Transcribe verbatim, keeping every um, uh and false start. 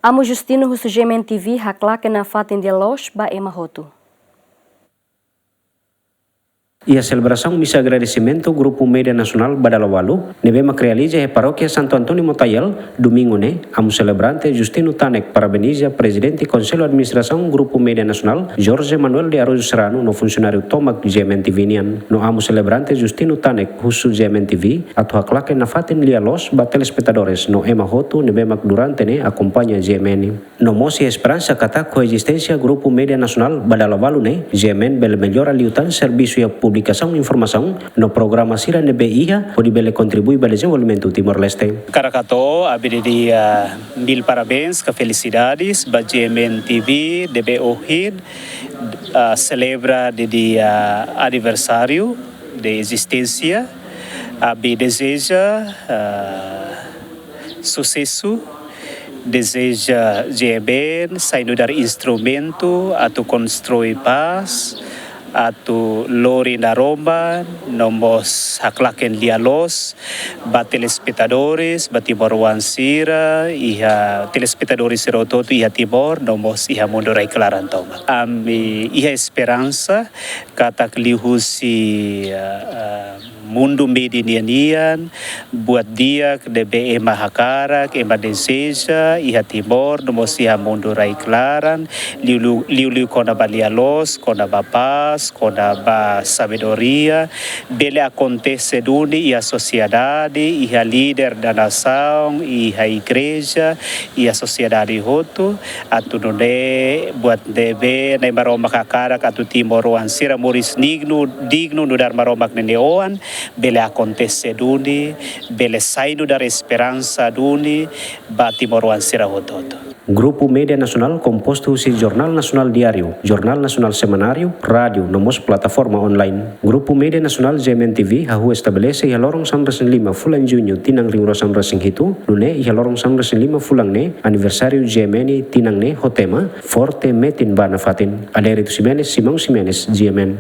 Amu Justino husu G M N T V haklaken nafatin lia-loos ba ema hotu. Iha selebrasaun misa agradesimentu Grupu Média Nasionál ba dala ualu ne'ebé mak realiza iha Parókia Santo António Motayal, Domingu ne'e, Amu Selebrante Justino Tanek parabeniza Prezidente Konsellu Administrasaun Grupu Média Nasionál, Jorge Manuel de Araújo Serrano no funsionáriu tomak G M N T V nian. No Amu Selebrante Justino Tanek husu G M N T V atu haklaken nafatin lia-loos ba telespetadores no ema hotu ne'ebé mak durante ne'e akompaña G M N. No mós iha esperansa katak ho ezisténsia Grupu Média Nasionál ba dala ualu ne'e, G M N bele mellora liután servisu iha publikasaun informasaun no programa sira ne'ebé iha, hodi bele kontribui ba dezenvolvimentu Timor-Leste. Hakarak hato'o, ami dehan, ah, mil parabéns ka felisidades ba G M N T V ne'ebé ohin, ah, selebra dehan, ah, aniversáriu de ezisténsia. Ami dezeja, ah, susesu, dezeja G M N sai nu'udar instrumentu atu konstrui pás, atu lori naroman, no mós haklaken lia-loos ba telespetadores, ba timoroan sira, iha telespetadores sira hotu-hotu iha Timor, no mós iha mundu rai-klaran tomak. Ami iha esperansa katak liuhusi, ah, ah, mundu média nian, buat di'ak ne'ebé ema hakarak, ema dezeja iha Timor, no mós iha mundu rai-klaran, liuliu, liuliu kona-ba lia-loos, kona-ba pás, kona-ba sabedoria, bele akontese duni iha sosiedade, iha líder da nasaun, iha igreja, iha sosiedade hotu, atu nune'e buat ne'ebé Na'i Maromak hakarak atu timoroan sira moris dignu, dignu nu'udar Maromak ninia oan, bele akontese duni, bele sai nu'udar esperansa duni ba timoroan sira hotu-hotu. Grupu Média Nasionál kompostu husi Jornál Nasionál Diáriu, Jornál Nasionál Semanáriu, rádiu, no mós plataforma online. Grupu Média Nasionál G M N T V hahú estabelese iha loron sanulu-resin-lima fulan Juñu tinan rihun rua sanulu-resin-hitu, nune'e iha loron sanulu-resin-lima fulan ne'e aniversáriu G M N tinan ne'e ho tema Forte Metin ba Nafatin. Adérito Ximenes, Simão Ximenes, G M N.